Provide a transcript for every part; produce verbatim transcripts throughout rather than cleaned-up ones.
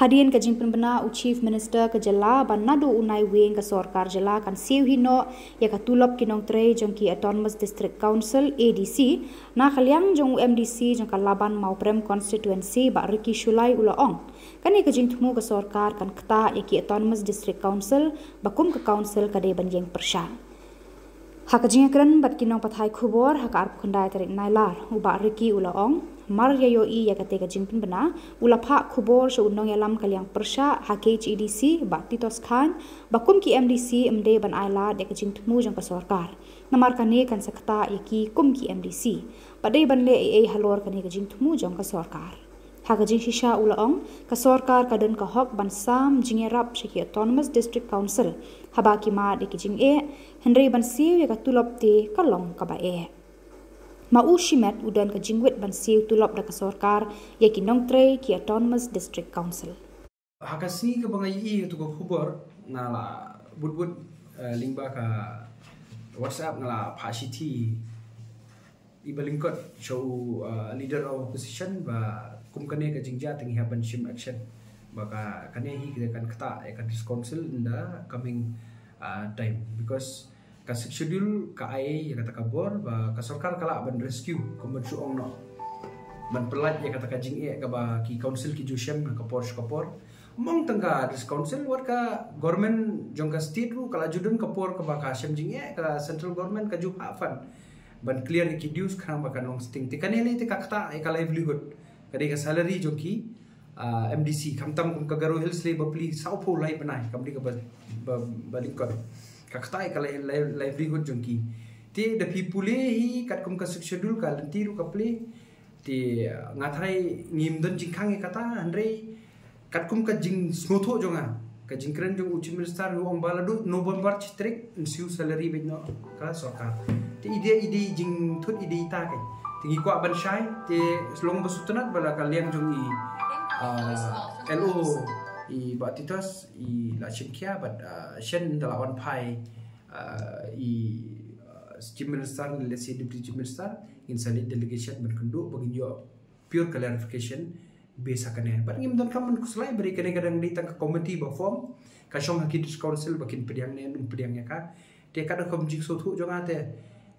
Hadien ka jingpynbna u Chief Minister ka jylla ba naduh u Naiwieng ka sorkar jylla kan siew hi noh ïa ka tulop ki nongtrei jong ki Autonomous District Council, A D C, na ka liang jong u M D C jong ka Laban Mawprem Constituency, Bah Ricky Shullai, u la ong, kane ka jingthmu ka sorkar kan ktah ïa ki Autonomous District Council ba kum ka council ka dei ban ïeng pyrshah. Ha ka jingïakren bad ki nongpathai khubor ha ka arphew khyndai tarik Nailar, u Bah Ricky u la ong, mar ïa ïohi ïa kata ka jingpynbna, u la phah khubor sha u nongïalam ka liang pyrshah ha K H A D C, Bah Titos Chyne, ba kum ki M D C ym dei ban ailad ïa ka jingthmu jong ka sorkar, namar kane kan sa ktah ïa ki kum ki M D C, ba dei ban leh ei ei halor kane ka jingthmu jong ka sorkar. Ha ka jingshisha u la ong, ka sorkar ka don ka hok ban sam jingïarap sha ki Autonomous District Council haba ki mad ïa ki jingeh, hynrei ban siew ïa ka tulop te ka long kaba eh. Ma u shimet u don ka jingwit ban siew tulop da ka sorkar ïa ki nongtrei ki Autonomous District Council. Ha ka sngi kaba nga ïohi ïa tu ka khubor, nga la bud bud, eh, lyngba ka WhatsApp, nga la phah shithi i ba lyngkot sha u, uh, leader of opposition ba kum kane ka jingjia te ngi hap ban shim action ba ka kane hi ka kan ktah ïa ka District Council in the coming, uh, time, because ka Sixth Schedule ka ai ïa kata ka bor ba ka sorkar ka lah ban rescue, kum ban shu ong noh, ban pyllait ïa kata ka jingeh kaba ki council ki ju shem ha ka por sha ka por. Ym tang ka District Council, wat ka government jong ka state ruh ka la ju don ka por kaba ka shem jingeh, ka central government ka ju phah fund ban clear ïa ki dues khnang ba kan long sting. Te kane lei te ka ktah ïa ka livelihood, ka dei ka salary jong ki, ah, M D C, khamtam kum ka Garo Hills lei bapli sawphew lai bnai, kam dei kaba, ba, ba lyngkot. Ka ktah ïa ka li-, li-, livelihood jong ki. Te da phi pule hi katkum ka Sixth Schedule ka lynti ruh ka plie. Te, ah, nga tharai ngim don jingkhang ïa kata, hynrei katkum ka jingsngewthuh jong nga, ka jingkren jong u Chief Minister u ong ba la duh November shi tarik yn siew salary beit noh ka sorkar. Te i dei, i dei jingthut, i dei ita keiñ. Te ngi kwah ban shai, te shlong ba sngewtynnat ba la ka liang jong i, ah, L O, i Bah Titos, i la shim khia bad, ah, shen da la wan phai, ah, i, ah, Chief Minister ne lehse Deputy Chief Minister, ngin sa leit delegation ban kynduh ba ngin ïoh pure clarification base ha kane. Bad ngim donkam ban khuslai ba dei kane ka dang dei tang ka committee ba form, ka shong ha ki District Council ba kin pdiang ne ym pdiang ïa ka. Te ka da kum jingsngewthuh jong nga te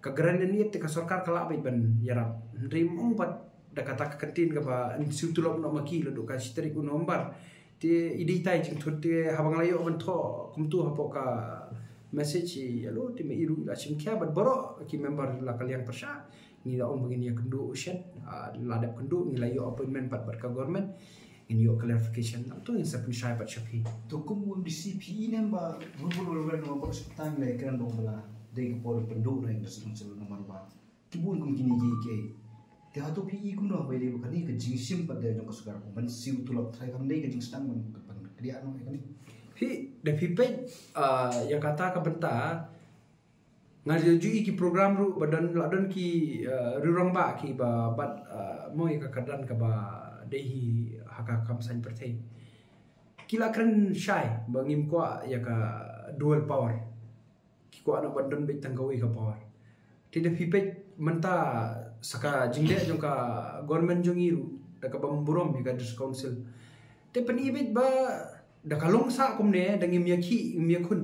ka grant in aid te ka sorkar ka lah beit ban ïarap. Hynrei ym ong pat da kata ka kyntien kaba yn siew tulop noh ma ki la duh ka shi tarik u November. Te i dei ita i jingthut, te haba nga la ïoh ban thoh kumtu hapoh ka message, ïa lo te ma i ruh la shim khia bad baroh ki member la ka liang pyrshah. Ngi la ong ba ngin ïa kynduh u shen, ah, la dep kynduh, ngi la ïoh appointment pat bad ka government, ngin ïoh clarification. Nangta ngin sa pynshai pat sha phi. To kum u M D C phi i ne em ba bun bun ruh ruh ruh ba ka sngewthuh ngi la ïa kren ba ong ba la dei ka por pynduh na ïa ka District Council namar ba ki bun kum kine ki, ki. Te hato phi i kumno ba ïa dei ba kane ka jingshim pat de jong ka sorkar kum ban siew tulop, tharai kam dei ka jingsdang ban, ban kdiah noh ïa kane. Phi, da phi peit, ah, ïa kata ka bynta, nga ju, ju i ki program ruh ba don, la don ki, eh, riewrangbah kiba bat, eh, mo ïa ka kyrdan kaba dei hi ha ka kam saiñ pyrthei. Ki la kren shai ba ngim kwah ïa ka dual power. Ki kwah noh ban don beit tang kawei ka power. Te da phi peit mynta sa ka jingleh jong ka government jong i ruh da kaba ym burom ïa ka District Council. Te pyni beit ba da ka long sah kumne da ngim ïa khih, ngim ïa khun.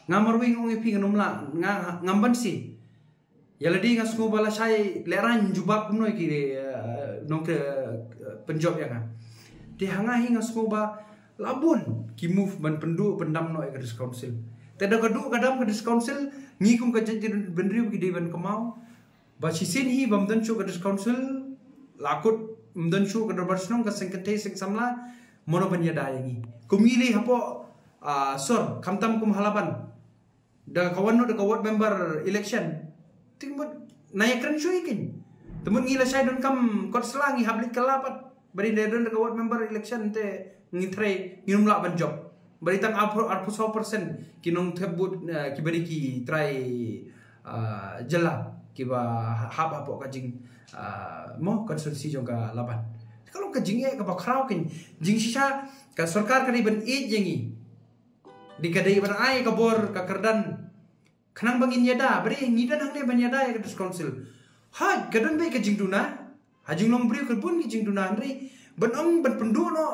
Nga marwei nga ong ïa phi, ngan ym lah, nga, ngam banse. Ïa lade nga sngew ba lashai lehraiñ jubab kumno ïa ki, eh, nongtrei, eh, pynjop ïa nga. Te ha nga hi nga sngew ba la bun ki move ban pynduh pyndam noh ïa ka District Council. Te da ka duh ka dam ka District Council, ngi kum ka jaitbynriew ki dei ban kynmaw ba shisien hi bym don shuh ka District Council, la kut ym don shuh ka dorbar shnong, ka seng kynthei seng samla, mano ban ïada ïa ngi. Kum ngi lei hapoh, ah, sor, khamtam kum ha Laban. Da ka wan noh da ka ward member election. Te mut na ïa kren shuh ïa keiñ. Te mut ngi lashai donkam kot sla ngi hap leit kylla pat. Ba dei da don da ka ward member election te ngi trai, ngim lah ban jop. Ba dei tang arphew, arphew saw percent ki nongthep vote, eh, kiba dei ki trai, ah, jylla kiba hap hapoh ka jing, ah, mo constituency jong ka Laban. Ka long ka jingeh kaba khraw keiñ. Jingshisha ka sorkar ka dei ban ïeit ïa ngi. Dei ka dei ban ai ka bor ka kyrdan khnang ba ngin ïada, ba dei ngi don hangne ban ïada ïa ka District Council. Hooid, ka don beit ka jingduna. Ha jinglong briew ka bun ki jingduna, hynrei ban ong ban pynduh noh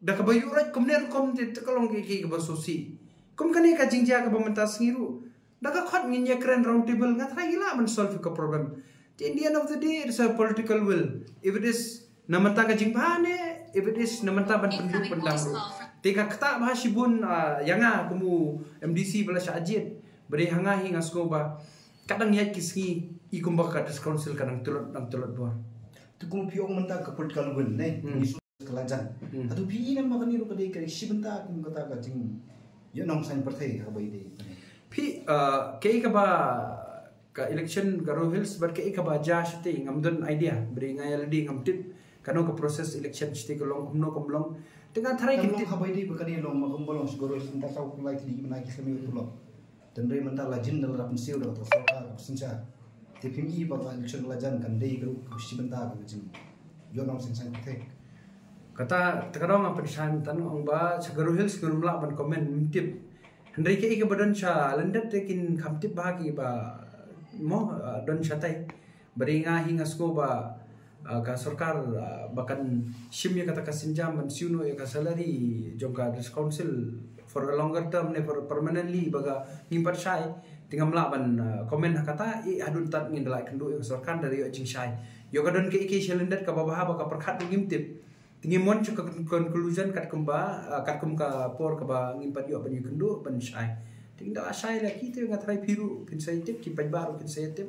Da kaba ïuh roi kumne rukom te te ka long ki ki kaba sosi. Kum kane ka jingjia kaba mynta sngi ruh. Da ka khot ngin ïa kren round table nga trai ila ban solve ka problem. Te in the end of the day it's a political will. If it is na mynta ka jingbha ne, if it is na mynta ban pynduh pyndam ruh. Te ka kata ba shibun ah, ïa nga kum u M D C ba la shah jied. Bad ha nga hi nga sngew ba kadang ïa ki sngi i kumba ka district council ka dang tlot dang tlot bor. Tu kum phi ong mynta ka political will ne. Hmm. Ka la jan. Hmm. Atu phi i nang ma kani ruh ka dei ka shi bynta kum kata ka jing ïoh nongsan pyrthei ka bai dei. Phi uh, kaei kaba ka election Garo Hills bad kaei kaba ja shite ngam don idea. Bad nga ïa lade ngam tip kano ka process election shite ka long kumno kam long. Te nga tharai kin tip ka bai dei ba kani long ma kum ba long shi Garo Hills nta ka u kulai kidi mana ki khami u tulok. Tynrai mynta la jin da la dap nsiu da ka sorkar ka synshar. Te phim i ba ka election la jan kan dei ka ruh ka shi bynta ka jin. Ïoh nongsan san pyrthei. Kata te ka dong a pynshai mynta ong ba sha Garo Hills ngam lah ban comment ngam tip. Hynrei kaei kaba don sha Lyndet te kin kham tip ba ki ba mo ah, don shatai. Bad nga hi nga sngew ba uh, ka sorkar uh, ba kan shim ïa kata ka sienjam ban siew noh ïa ka salary jong ka district council for a longer term ne for permanently ba ka ngim pat shai. Te ngam lah ban uh, comment ha kata i hadun tad ngin da la ïakynduh ïa ka sorkar da ïoh jingshai. Ïoh ka don kaei kaei sha Lyndet kaba bha ba ka pyrkhat ruh ngim tip. Te ngim mon sha ka conclusion katkum ba uh, katkum ka por kaba ngim pat ïoh ban ïakynduh ban shai. Te ngin da la shai la ki te nga tharai phi ruh kin sa ïatip ki paidbah ruh kin sa ïatip.